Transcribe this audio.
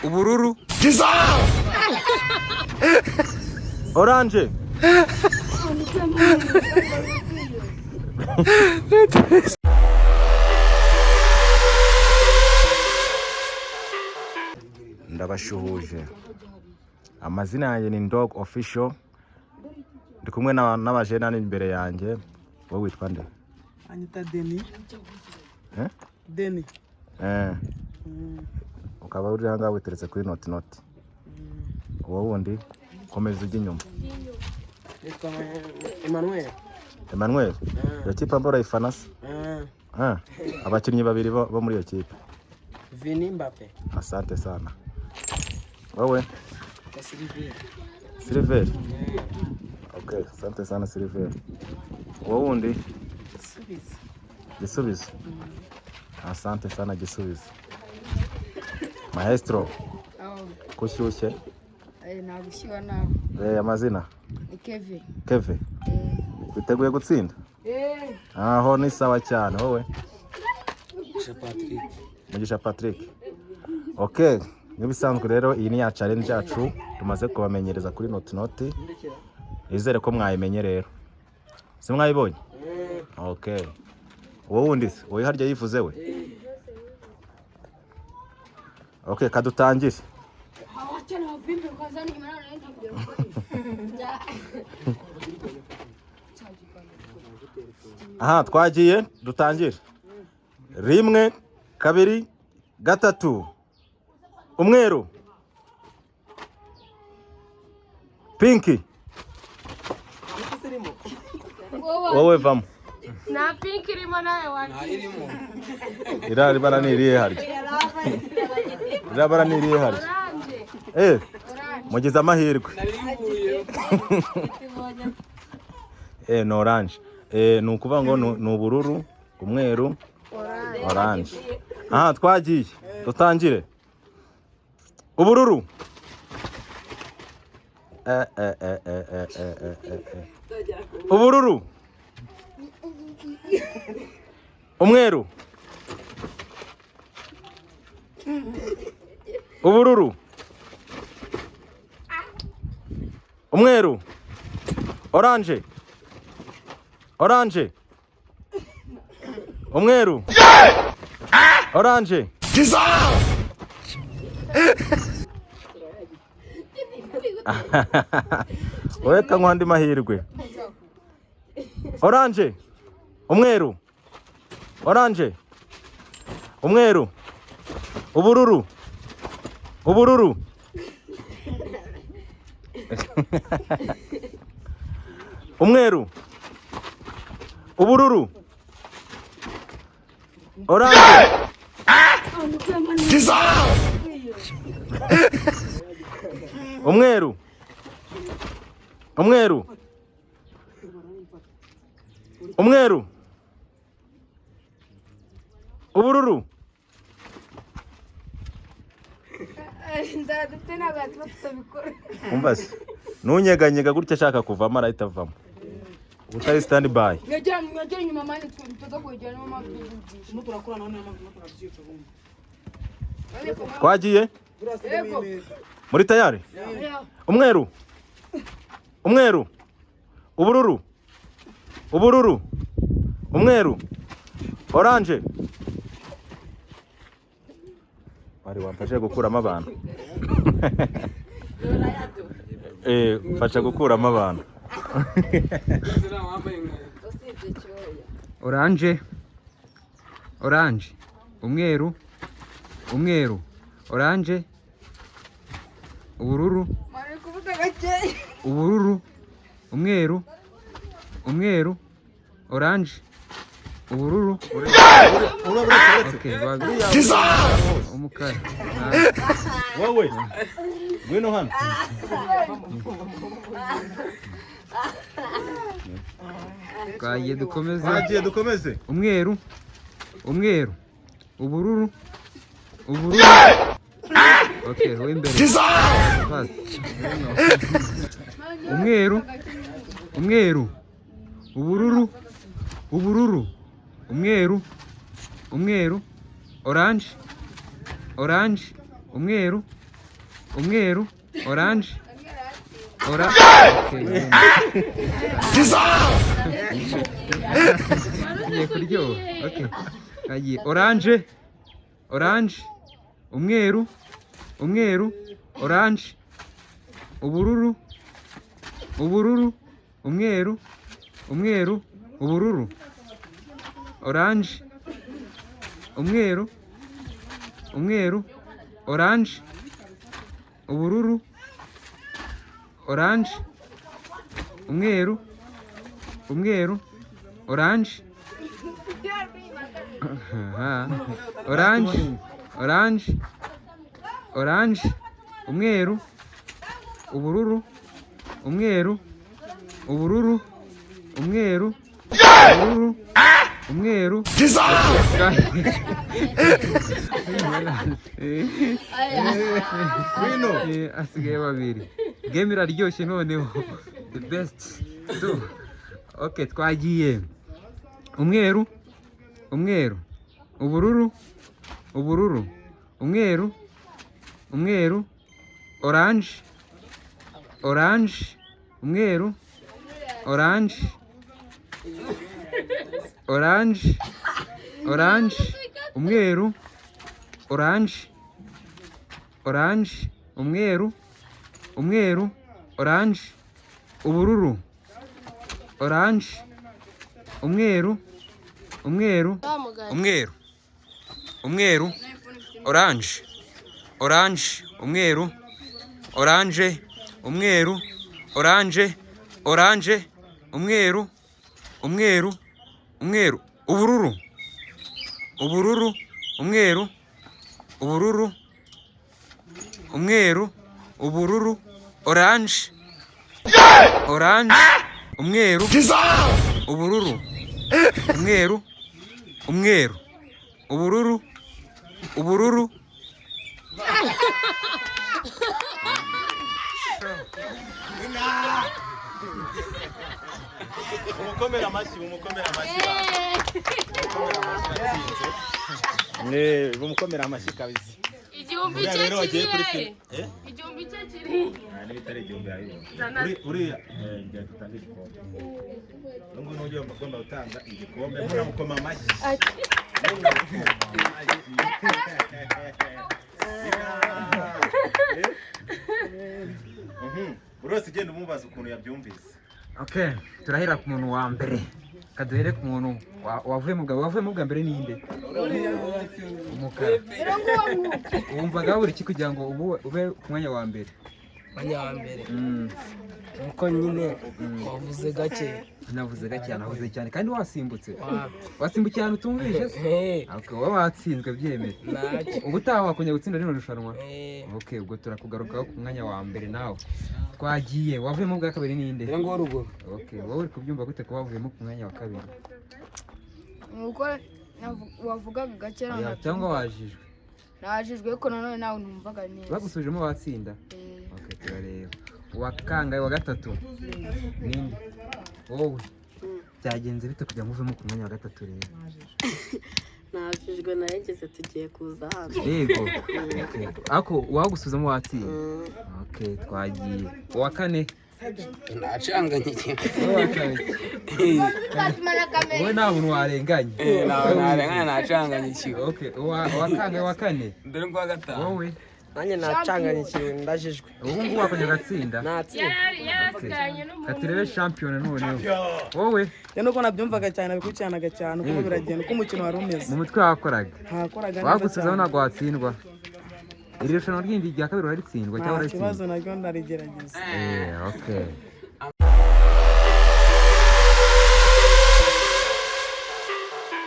Ubururu. Oranje. Ndabashuhuje, amazina yanjye ni Ndog Official, ndi kumwe n'abajenani imbere yanjye. Wowe witwa nde? Anyita Deni. Eh? Deni. Eh. Ukaba uri ahangaha witeretse kuri noti noti. Uwo wundi komeza ujya inyuma. Nitwa Emmanuel. Emmanuel, iyo kipe mbora urayifana se? Ah, abakinnyi babiri bo muri iyo kipe. Vini, Mbappe. Asante sana. Wowe? Kwa Silver. Silver. Okay, asante sana Silver. Wowe wundi? Subiza. Gisubizo. Asante sana Gisubizo. Maestro, kushyushye. Nagushyuha nawe. Eh, amazina? Ni Kevin. Keve. Witeguye gutsinda? Aho ni sawa cyane wowe. Patrick. Mugisha Patrick. Okay, nk'ibisanzwe rero iyi ni ya challenge yacu tumaze kubamenyereza kuri noti noti. Nizere ko mwayimenye rero. Si mwayibonye? Okay. Wowe wundi se, wowe harya yivuze we? Okay, kadutangire. Aha, twagiye dutangire. Rimwe, kabiri, gatatu. Umweru. Pinki. Wowe vamo. Nta pinki irimo nawe wakira. Iriya bara ni irihe harya? Iriya bara ni irihe harya? Oranje. Eh, mugize amahirwe. Eh, ni oranje. Eh, ni ukuvuga ngo ni ubururu, umweru, oranje. Aha, twagiye. Dutangire. Ubururu. Eh, eh, eh, eh, eh, eh, eh, eh, eh. Ubururu. Umweru. Ubururu. Umweru. Oranje. Oranje. Umweru. Oranje. Wowe kanywa andi mahirwe. Oranje. Umweru. Oranje. Umweru. Ubururu. Ubururu. Umweru. Ubururu. Oranje. Umweru. Umweru. Umweru. Ubururu. Inzara dufite ntabwo yatuma tutabikora. Umva se. Nunyeganyega gutya ashaka kuvamo arahita avamo. Utari stand by. Mwegera mwegera inyuma mani tuza kwegera niyo mpamvu tubigisha. Turimo turakora naho niyo mpamvu turimo turabyica ubundi. Twagiye Yego. muri tayari? Umweru. Umweru. Ubururu. Ubururu. Umweru. Oranje. Wari wamfashe gukuramo abantu. Eh, mfasha gukuramo abantu. Oranje. Oranje. Umweru. Umweru. Oranje. Ubururu. Mani kuvuga gakeya. Ubururu. Umweru. Umweru. Oranje. Ubururu. Okay, umukara. Wowe. Ngwino hano. Twagiye dukomeze. Twagiye dukomeze. Umweru. Umweru. Ubururu. Ubururu. Okay, uw'imbere. Fast. Umweru. Umweru. Ubururu. Ubururu. Umweru. Umweru. Oranje. Oranje. Umweru. Umweru, orange, ora. Okay. Tugiye kuryoha. Okay. Kagiye. Orange, orange, umweru, umweru, orange, ubururu, ubururu, umweru, umweru, ubururu, orange, umweru, umweru, orange, ubururu, orange, umweru, umweru, orange, orange, orange, orange, umweru, ubururu, umweru, ubururu, umweru, ubururu, umweru. Wino. Asigaye babiri. Game iraryoshye noneho, the best two. Okay, twagiye. Umweru, umweru, ubururu, ubururu, umweru, umweru, orange, orange, umweru, orange, orange, orange, umweru, orange, orange, umweru, umweru, orange, ubururu, orange, umweru, umweru, umweru, umweru, orange, orange, umweru, orange, umweru, orange, orange, umweru, umweru, umweru, ubururu, ubururu, umweru, ubururu, umweru, ubururu, orange, orange, umweru, ubururu, umweru, umweru, ubururu, ubururu. Umukomere amashyi, umukomere amashyi, eh, umukomere amashyi kabisa. Igihumbi Uriya cye rero wagiye kiri kuri hehe? film. Eh? Igihumbi cye kiri Ah, n'ibitari 1000 yabibonye. Zana. Uriya ngira dutange igikombe. Uyu nguyu niwe ugomba gutanga igikombe, muramukoma amashyi. Muramukoma amashyi. Mhm. Buri wese ugenda umubaza ukuntu yabyumvise. Okay, turahera ku muntu wa mbere. Kaduhere ku muntu wavuye mu bwa mbere ninde? Umukara. Wumvaga buri iki kugira ngo ube ku mwanya wa mbere? Mwanya wa mbere nuko nyine wavuze gake. Navuze gake cyane, navuze cyane kandi wasimbutse. Wasimbukiye ahantu utumvise se? Eh, Okay, wowe watsinzwe, byemere. Ntacyo. Ubutaha wakongera gutsinda rino rushanwa. Eh, Okay, ubwo turakugarukaho ku mwanya wa mbere nawe. Twagiye, wavuyemo bwa kabiri ninde? Dore ngo ruguru. Okay, wowe uri kubyumva gute kuba wavuyemo ku mwanya wa kabiri? Nuko wavugaga gake. Oya, cyangwa wajijwe? Najijwe, ariko nanone nawe numvaga neza. Bagusubijemo watsinda? Eh. Okay, turareba. Uwa kangahe, wa gatatu? Ninde? Wowe. Byagenze bite kugira ngo uvemo ku mwanya wa gatatu rero? Nabajijwe, narengeze tugiye kuza hano. Yego. Okay. Ako uwagusubizamo watsinda. Okay, twagiye. Uwa kane. Nacanganye. Wowe wacanganye. Wowe nta muntu warenganye. Narengana, nacanganye ikigo. Okay, uwa kangahe, wa kane? Dore ngo wa gatanu. Wowe. Nanjye nacanganye ikintu, ndajijwe. Ubu ngubu wakongera ugatsinda. Natsinda. Okay. Katurebe shampiyona noneho. Wowe. Rero nuko nabyumvaga cyane, nabikurikiranaga cyane uko biragenda, uko umukino wari umeze. Mu mutwe wakoraga. Ntakoraga neza Wagusubizaho cyane. ntabwo watsindwa. Iri rushanwa ryindi rya kabiri uraritsindwa cyangwa Nta kibazo, uraritsindwa? naryo ndarigerageza. Eh, okay.